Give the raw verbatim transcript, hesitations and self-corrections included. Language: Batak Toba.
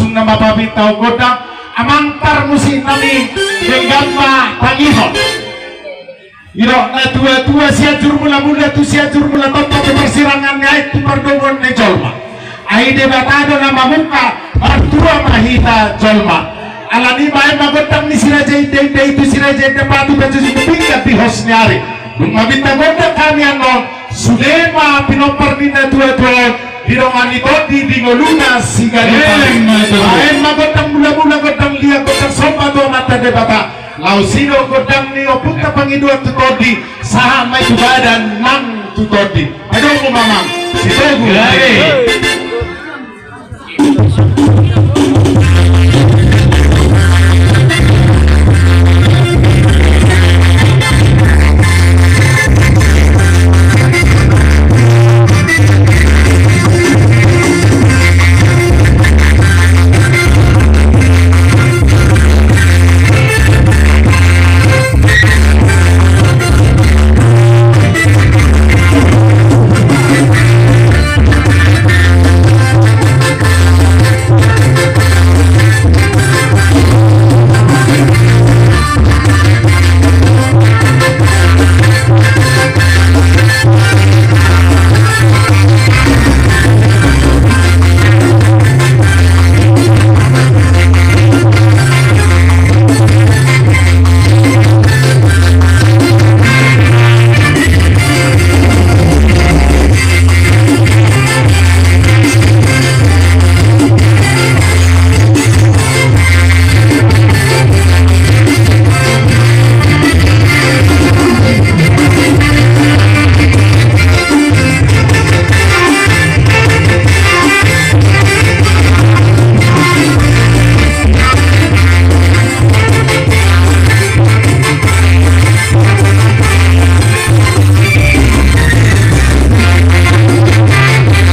Na mapamintahon gondang, amang parmusik nami, denggan ma tangihon. Didok natuatua, Sianjur Mulamula tu Sianjur Mulatompa, tu parsirangan ni aek tu pardomuan ni jolma. Ai Debata do na mamungka, martua ma hita jolma. Alani i baen ma gondang ni Si Raja Indainda i tu Si Raja Indapatu, pajuji tu pinggan di hos ni ari. Dung maminta gondang hami annon, sude ma pinompar ni natuatua on, didongani tondi di ngoluna siganup ari. Emma tutu. Baen ma gondang mulamula, gondang liat, gondang somba tu Amanta Debata. Laos i do gondang ni ompunta pangidoan tu tondi, sahat ma i tu badan nang tu tondi. Padomu ma amang, sitogu. Gabe.